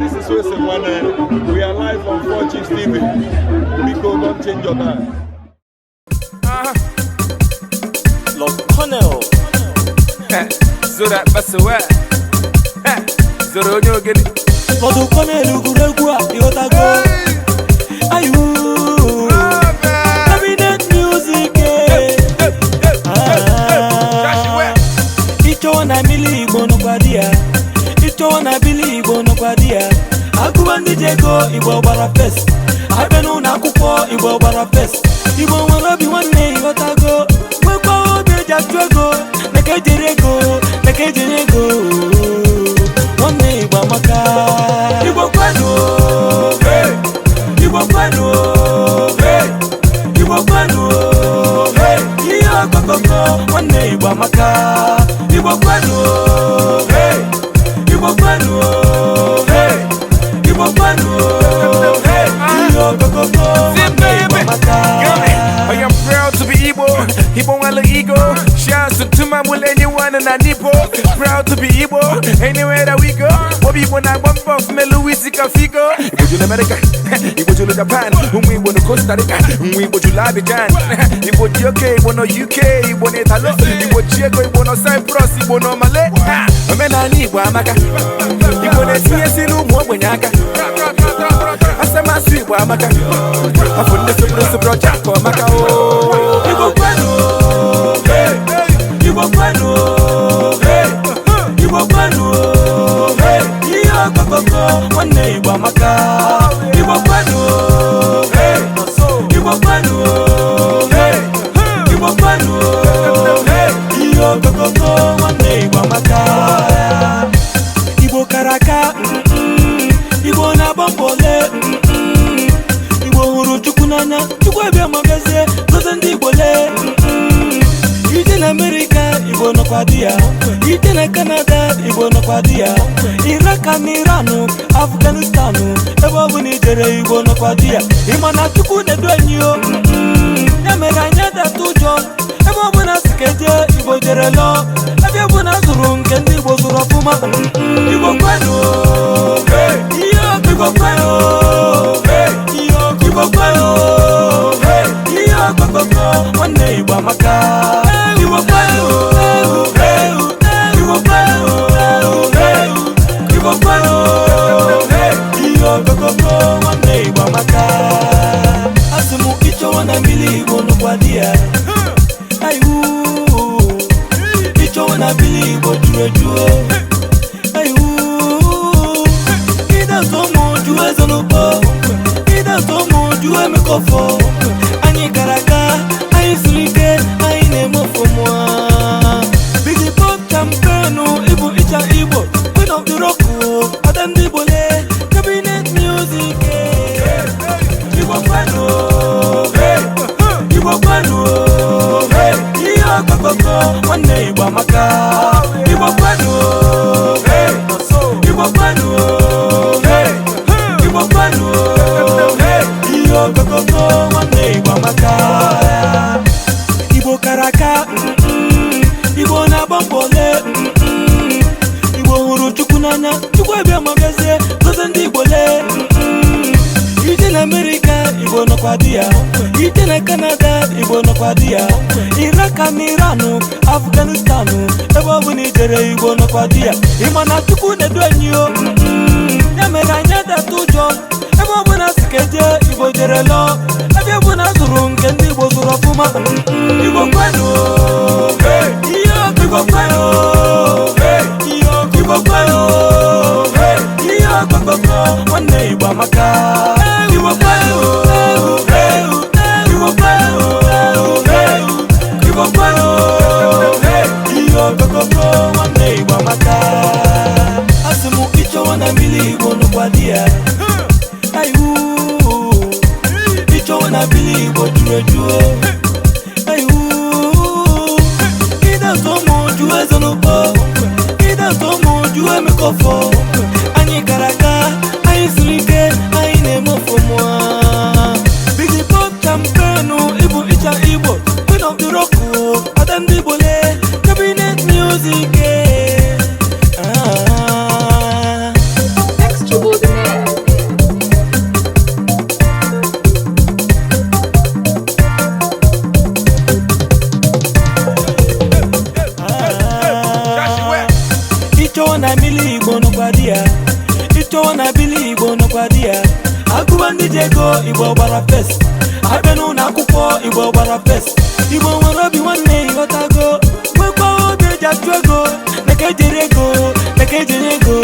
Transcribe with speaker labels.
Speaker 1: This is Wilson Nwane. We are live on 4 Chiefs TV. Biko, don't change your dial.
Speaker 2: Lord Connell.
Speaker 3: Zoro akpasowa. Zoro onye ogene.
Speaker 2: Lord Connell gụrụ egwu a, ịghọtago? Ayu. Cabinet music. Ah. Ịchọwa na mmiri Igbo nọkwa di ya. Ịchọwa na bili Igbo nọkwa di ya. Agụba ndị ji ego Igbo gbara fest. Abịa n'ụlọ akwụkwọ Igbo gbara fest. Igbo nwere obi nwanne, ịghọtago? Nwekwa obi eji achụ ego. Meka ejere ego, meka ejere ego. Nwanne, Igbo amaka. Igbo kwenu, hey! Igbo kwenu, hey! Igbo kwenu, hey! Ihe okokoko, nwanne, Igbo amaka. Igbo kwenu, hey! Igbo kwenu, hey! Igbo kwenu, hey! Ihe okokoko, nwanne, Igbo amaka.
Speaker 3: I am proud to be Igbo. Igbo nwere ego. Shouts to my anyone in Nipo. Proud to be Igbo. Anywhere that we go. Obi Igbo na-agba mbọ melu isi ka figo. Igbo julu America. Igbo julu Japan. Ụmụ Igbo no Costa Rica. Ụmụ Igbo julu Abidjan. Igbo ji oke, Igbo no UK, Igbo na Italo. Igbo ji ego, Igbo no Cyprus, Igbo no Malay. Ha! Omenala Igbo amaka. Igbo na-etinyesi n'ụmụ ogbenye aka. Asamasụ Igbo amaka. Afọ ndị sụpụrụ sụpụrụ ọcha ka ọmaka o.
Speaker 2: Igbo kwenu, hey! Igbo kwenu, hey! Igbo kwenu, hey! Ihe okokoko, nwanne, Igbo amaka. Igbo kwenu, hey! Igbo kwenu, hey! Igbo kwenu, hey! Ihe okokoko, nwanne, Igbo amaka. Igbo kara aka, Igbo na-agba mbọ le, Igbo hụrụ Chukwu n'anya. Chukwu abịa ma bịazie gozie ndị Igbo lee. Ije na Amerịka, Igbo nọkwa di ya. Ije na Kanada, Igbo nọkwa di ya. Iraka na Iranụ, Afganistanụ, ebe ọ bụla ijere, Igbo nọkwa di ya. Ịma na Chukwu na-edu anyị o, ya mere anyị adata ụjọ. Ebe ọ bụla si ka eje, Igbo jere lụọ. Ebe ọ bụla zụrụ nke ndị Igbo zụrụ ọfụma. Igbo kwenu, hey! Ihe Igbo kwenu, hey! Igbo kwenu, hey! Ihe okokoko, nwanne, Igbo amaka. Igbo kwenu, hey! Igbo kwenu, hey! Igbo kwenu, hey! Ihe okokoko, nwanne, Igbo amaka. Asị m, ịchọwa na mmiri, Igbo nọkwa di ya. Ayiwu, ịchọwa na mmiri, Igbo juru eju. Ayiwu, ịdazụ ụmụ ju ezenụkpọ, ịdazụ ụmụ ju emekọfọ. Anyị gara aga, anyị siri ike, anyị na-eme ọfụma. Big Pop Champagne, ịbụ ịcha Igbo, Queen of the Rock, ada ndị Igbo lee. Cabinet music. Igbo kwenu, hey! Igbo kwenu, hey! Ihe okokoko, nwanne, Igbo amaka. Igbo kwenu, hey! Igbo kwenu, hey! Igbo kwenu, hey! Ihe okokoko, nwanne, Igbo amaka. Igbo kara aka, Igbo na-agba mbọ lee, Igbo hụrụ Chukwu n'anya. Chukwu abịa ma bịazie gozie ndị Igbo lee. Ije na Amerịka, Igbo nọkwa di ya. Ije na Kanada, Igbo nọkwa di ya. Iraka na Iranụ, Afganistanụ, ebe ọ bụla ijere, Igbo nọkwa di ya. Ịma na Chukwu na-edu anyị o, ya mere anyị adata ụjọ. Ebe ọ bụla si ka eje, Igbo jere lụọ. Ebe ọ bụla zụrụ nke ndị Igbo zụrụ ọfụma. Igbo kwenu, hey! Ihe Igbo kwenu, hey! Igbo kwenu, hey! Ihe okokoko, nwanne, Igbo amaka. Igbo kwenu, hey! Igbo kwenu, hey! Igbo kwenu, hey! Ihe okokoko, nwanne, Igbo amaka. Asị m, ịchọwa na mmiri, Igbo nọkwa di ya. Ayiwu, ịchọwa na mmiri, Igbo juru eju. Ayiwu, ịdazụ ụmụ ju ezenụkpọ, ịdazụ ụmụ ju emekọfọ. Anyị gara aga, anyị siri ike, anyị na-eme ọfụma. Big Pop Champagne, ịbụ ịcha Igbo, Queen of the Rock, ada ndị Igbo lee. Cabinet music. Ah.
Speaker 4: Extraordinaire.
Speaker 2: Nọkwa di ya ịchọwa na bili Igbo nọkwa di ya agụba ndị ji ego Igbo gbara first abịa n'ụlọ akwụkwọ Igbo gbara first. Igbo nwere obi nwanne, ịghọtago, nwekwa obi eji achụ ego na ka ejere ego na ka ejere ego.